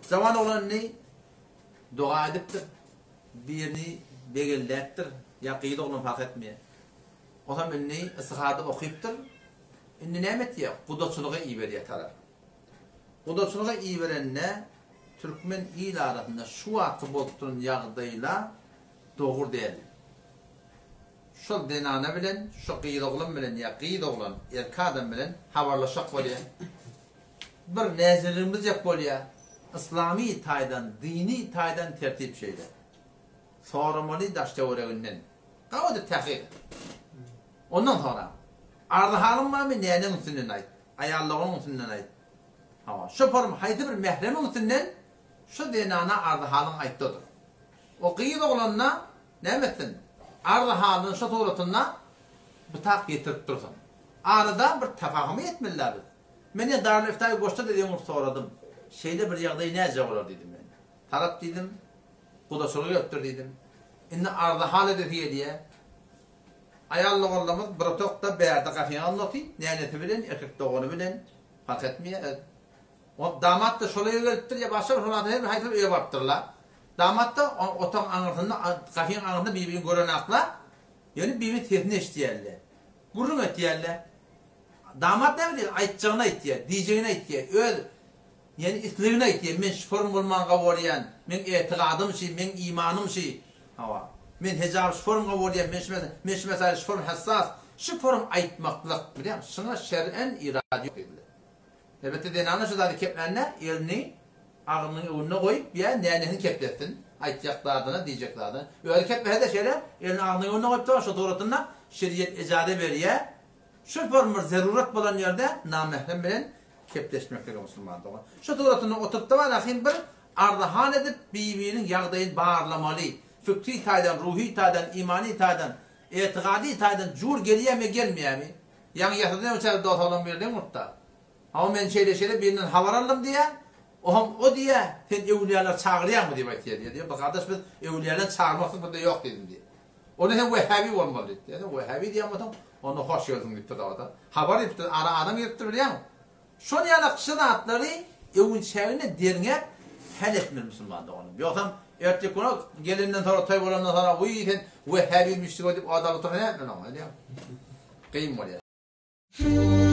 Jawan oglan indi doga edipdir. Birini begelläpdir, ýa gyz oglan parh etmeýär. Osam indi istihada okypdyr. Indi näme etýär? Gudaçylyga iberýär tarap. Gudaçylyga iberende türkmen il arasynda şu wagtky bolup duran ýagdaýla dogry däl. Şol zenana bilen, şo gyz oglan bilen ýa gyz oglan erkek adam bilen habarlaşjak bolýar. Bir näzirligimizjek bolýar. Yslamy taýdan, dini taýdan tertip şeýle. Soramaly daş-töwereginden. Gawy edip tahkyk et. Ondan soňra, arzy-halyň barmy, näneň üstünden aýt. Aýal doganyň üstünden aýt. Hawa, şo form haýsy bir mähremiň üstünden şo zenana arzy-halyňy aýtda otur. O gyz oglanda näme etsin? Arzy-halyny şo suratynda bu tak ýetirip dursun. Arada bir tafahuma ýetmeli-dä biz. Men ýa Darül-Iftaýy goşda-da öňürti soradym. Şeýle bir ýagdaý näce bolar diýdim men. Tarap diýdim, gudaçylyga gelipdir diýdim. Indi arzy-hal edesi gelýä. Aýal doganlarymyz bir otagda bärde gafyň alnynda otyr, nänesi bilen, erkek dogany bilen, parh etmeýär. O damat-da şol öýe gelipdir ýa başga bir şol adam her bir haýsy bir öýe barypdyrlar. Damat-da otagyň aňyrsynda, gafyň aňyrsynda bir-birini görenaklar, ýöne bir-biriniň sesini eşidýärler. Gürrüň etýärler. Damat näme diýýär? Aýtjagyny aýtýar, diýjegini aýtýar. Öz ýani islegini aýtýar. Men şu form bolman gawy bolýan, meň etigadym şi, meň imanym şi. Hawa. Men hejap şu form gawy bolýan, men şu men şu meselede şu form hassas. Şu form aýtmaklyk, bilýäňmi? Şuňa şer'en irad ýok diýdiler. Elbetde zenana şu zady keplände elini agzynyň öňünde goýup ýa nänesini kepletsin, aýtjak zadyny, diýjek zadyny. Özi keplese-de şeýle elini agzynyň öňünde goýup dur, şo suratynda şeriýet ejaza berýär. Şu form bir zerurat bolan ýerde namährem bilen kepleşmeklige musulman dogan. Şu suratynda oturyp-da bar ahym bir arzy-hal edip bir-biriniň ýagdaýyny barlamaly. Fikri taýdan, ruhy taýdan, imany taýdan, etigady taýdan jur gelýärmi, gelmeýärmi? Ýaňy ýasadan öň çäre dos oglan bir deň urtda. Hawa men şeýle şeýle birinden habar aldym diýýär. Oham o diýýär, sen öwlüýalar çagyrýaňmy diýip aýtýar diýýär. Diýýär, gardaş biz öwlüýalar çagyrmaklyk bizde ýok diýdim diýýär. Onda sen wehhabi bolmaly diýip. Sen wehhabi diýen bolsaň, onda hoş geldiň diýipdir dawada. Habar diýipdir, ara adam giripdir bilýäňmi? Şol ýaly kişi zatlary öwünçägine derňäp hal etmeli musulman doganym. Ýogsam ertir güne gelenden soňra toý bolandan soňra wiý sen wehhabi müşrik diýip oda otursa näme etmeli oňa bilýäňmi? Kyn bolýar.